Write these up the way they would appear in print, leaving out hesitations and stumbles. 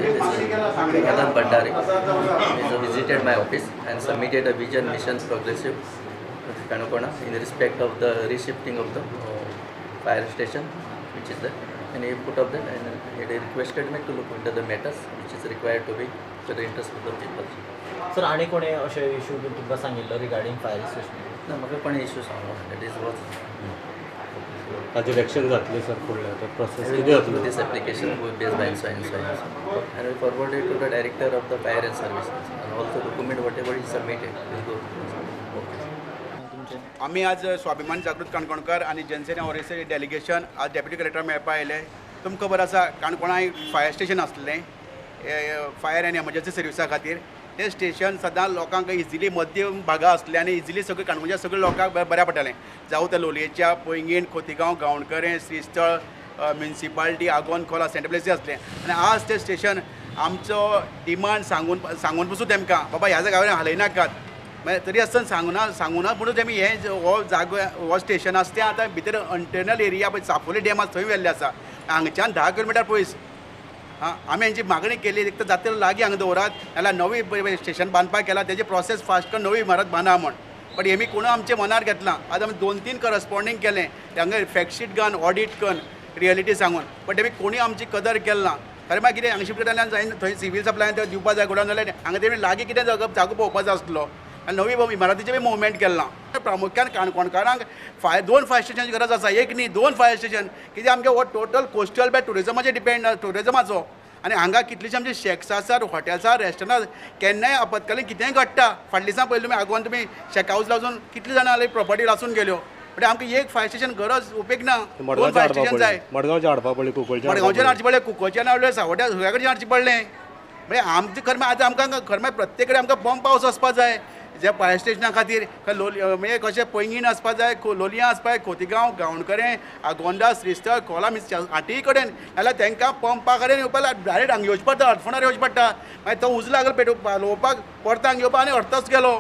Madan Bhandari has visited my office and submitted a vision mission progressive Canacona in respect of the reshifting of the fire station which is there, and he put up that and he requested me to look into the matters which is required to be for the interest of the people. Sir, आनी कोणे अशे issue बीन तुमकां सांगिल्लो regarding fire station? ना, म्हाका कोणे issue सांगलो that is was ताजेर एक्शन जातलें सर फुडलें आतां प्रोसेस कितें जातलो? This application based by so and so and so, and we forward it to the director of the fire and services, and also document whatever is submitted will go. Okay. आमी आज स्वाभिमान जागृत काणकोणकर आनी Jana Sena ओरेसे delegation आज deputy collector मेळपा आयले. तुमकां खबर आसा काणकोणा एक फायर स्टेशन आसलें फायर आनी एमर्जन्सी सर्विसा खातीर. तें स्टेशन सदां लोकांक इजिली मध्यम भागा आसलें आनी इजिली सगळें काणकोणच्या सगळ्या लोकांक बऱ्या पडटालें. जावं तें लोलयेच्या, पैंगीण, खोतीगांव, गांवणकरें, श्रीस्थळ, म्युनिसिपालिटी, आगोंद, खोला, सेंट्रल प्लेसी आसलें. आनी आज तें स्टेशन आमचो डिमांड सांगून सांगून पसून तेमकां बाबा ह्या जाग्यार हालयनाकात, मागीर तरी आसतना सांगूना म्हणून तेमी हें हो जागो हो स्टेशन आसा तें आतां भितर इंटरनल एरिया पळय चापोली डॅम आसा थंय व्हेल्लें आसा, हांगच्यान 10 किलोमिटर पयस. आं, आमी हेंची मागणी केली एक तर जाता लागीं हांगा दवरात, नाल्यार नवी स्टेशन बांदपाक केला तेजी प्रोसेस फास्ट करून नवी इमारत बांदा म्हण. बट हेमी कोणू आमच्या मनार घेतलां. आतां आमी 2-3 करस्पॉन्डिंग केलें हांगा फॅक्टशीट घालून ऑडीट करून रियलिटी सांगून, बट तेमी कोणी आमची कदर केली ना. खरें मागीर कितें हांगा शिफ्ट जाल्यार जायना, थंय सिवील सप्लाय थंय दिवपा जाय गोडावन, जाल्यार हांगा तेमी लागीं कितें जागो पळोवपाचो आसलो आनी नवी इमारतीचें बी मुवमेंट केलां. प्रामुख्यान काणकोणकारांक 2 फायर स्टेशनाची गरज आसा, एक न्ही 2 फायर स्टेशन. कित्याक आमगे हो टोटल कोस्टल बेल्ट टुरिजमाचेर डिपेंड, टुरिजमाचो, आनी हांगा कितलीशीं आमची शॅक्स आसात, हॉटेल्स आसात, रेस्टॉरंट, केन्नाय आपत्कालीन कितेंय घडटा. फाटल्या दिसा पयलीं तुमी आगोंद तुमी शॅक हावज लासून कितले जाणां आसले प्रॉपर्टी लासून गेल्यो. बट आमकां एक फायर स्टेशन गरज उपेग ना, 2 फायर स्टेशन जाय. मडगांवचे हाडपा पडलें, कुंकळच्यान मडगांवच्यान हाडचें पडलें, कुंकळच्यान हाडलें, सावड्या सगळ्या कडच्यान हाडचें पडलें. म्हणजे आमचें खरें आतां आमकां खरें प्रत्येक कडेन आमकां पंप हावस वचपा जाय जे फायर स्टेशना खातीर. म्हणजे कशें पैंगीण आसपा जाय, लोलयां आसपा जाय, खोतीगांव, गांवणकरें, आगोंदा, श्रीस्थळ, खोला, मिन्स आठय कडेन. नाल्यार तांकां पंपा कडेन येवपा डायरेक्ट हांगा येवचें पडटा, हडफोणार येवचें पडटा. मागीर तो उजो लागलो पेटोवपाक परत हांगा येवपा आनी अर्थच गेलो.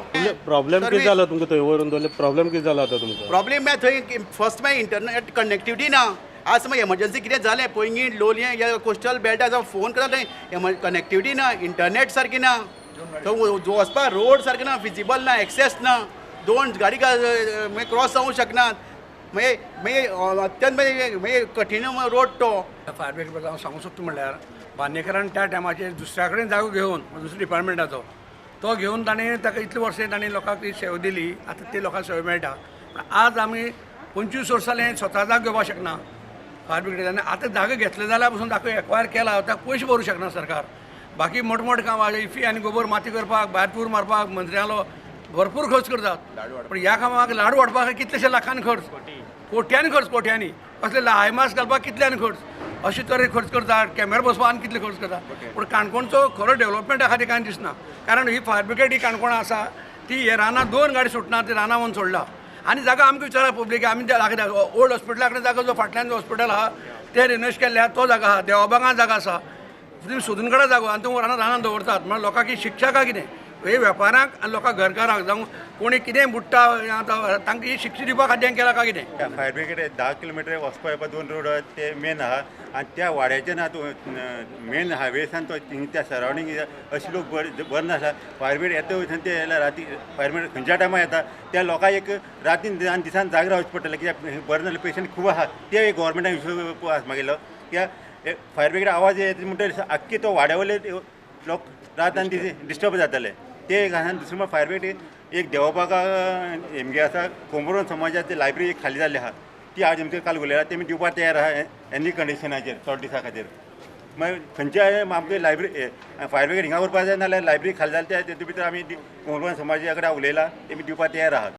प्रॉब्लेम कितें जालो तुमकां थंय व्हरून दवरलें? प्रॉब्लेम कितें जालो आतां तुमकां? प्रॉब्लेम म्हळ्यार थंय फर्स्ट मागीर इंटरनेट कनेक्टिविटी ना. आज मागीर एमर्जन्सी कितें जालें पैंगीण, लोलयें ह्या कोस्टल बेल्टार जावं फोन करता थंय कनेक्टिविटी ना, इंटरनेट सारकी ना, थंय वचपाक रोड सारके ना, फिजिबल ना, एक्सेस ना, 2 गाडी मागीर क्रॉस जावंक शकनात. मागीर मागीर अत्यंत मागीर कठीण रोड तो. फायर ब्रिगेड हांव सांगूंक सोदता म्हणल्यार बांदेकरान त्या टायमाचेर दुसऱ्या कडेन जागो घेवन दुसऱ्या डिपार्टमेंटाचो तो घेवन ताणें ताका इतले वर्सां ताणें लोकांक ती सेवा दिली. आतां ती लोकांक सेवा मेळटा. पूण आज आमी 25 वर्सां जालें स्वता जागो घेवपाक शकना फायर ब्रिगेड. आनी आतां जागो घेतले जाल्यार पसून जागो एक्वायर केला ताका पयशे भरूंक शकना सरकार. बाकी मोठे मोठे काम इफी आनी गोबर माती करपाक, भायर तूर मारपाक मंत्र्यांलो भरपूर खर्च करतात. पूण ह्या कामाक लाडू वाडपाक कितलेशे लाखांनी खर्च, कोट्यांनी खर्च, कोट्यांनी. कसले हायमास्क घालपाक कितल्यांनी खर्च, अशे तरेन खर्च करतात. कॅमेरा बसोवपाक आनी कितले खर्च करतात. पूण काणकोणचो खरो डेवलपमेंटा खातीर कांय दिसना. कारण ही फायर ब्रिगेड ही काणकोणा आसा ती हे रानां 2 गाडी सुटना ती रानां वचून सोडला. आनी जागा आमकां विचारा पब्लीक आमी ओल्ड हॉस्पिटला कडेन जागो जो फाटल्यान जो हॉस्पिटल आहा तें रिनोवेट केल्लें आहा तो जागा आहा, देवाबागां जागा आसा, तुमी सोदून काडा जागो आनी तुमी रानां रानां दवरतात. म्हणल्यार लोकांक ही शिक्षा काय कितें? हे वेपारांक आनी लोकांक घरकारांक जावं कोणी कितें बुडटा आतां तांकां ही शिक्षा दिवपा खातीर केला काय कितें? फायर ब्रिगेड 10 किलोमिटर वचपा येवपा 2 रोड आहा ते मेन आहा आनी त्या वाड्याचे ना तूं मेन हायवेसान तो त्या सरावंडींग अशे लोक बरे नासता. फायर ब्रिगेड येता वयतना ते राती फायर ब्रिगेड खंयच्या टायमार येता त्या लोकांक एक रातीन आनी दिसान जागे रावचें पडटलें कित्याक बरें नासले पेशंट खूब आहा. ते एक गव्हर्मेंटान इशू मागयलो कित्याक फायर ब्रिगेड आवाज येता म्हणटकीर आख्खी तो वाड्या वयले लोक रात आनी दीस डिस्टर्ब जाताले. ते एक आसा. दुसरें म्हणल्यार फायर ब्रिगेड एक देवबागा हेमगे आसा कोंबरोन समाजाची लायब्ररी एक खाली जाल्ली आहा ती आज आमकां काल उलयला तेमी दिवपाक तयार आहा एनी कंडिशनाचेर थोडे दिसां खातीर. मागीर खंयच्याय आमगे लायब्ररी फायर ब्रिगेड हिंगा उरपा जाय नाल्यार लायब्ररी खाली जाली त्या तेतूंत भितर आमी कोंबरोन समाजा कडेन उलयला तेमी दिवपाक तयार आहात.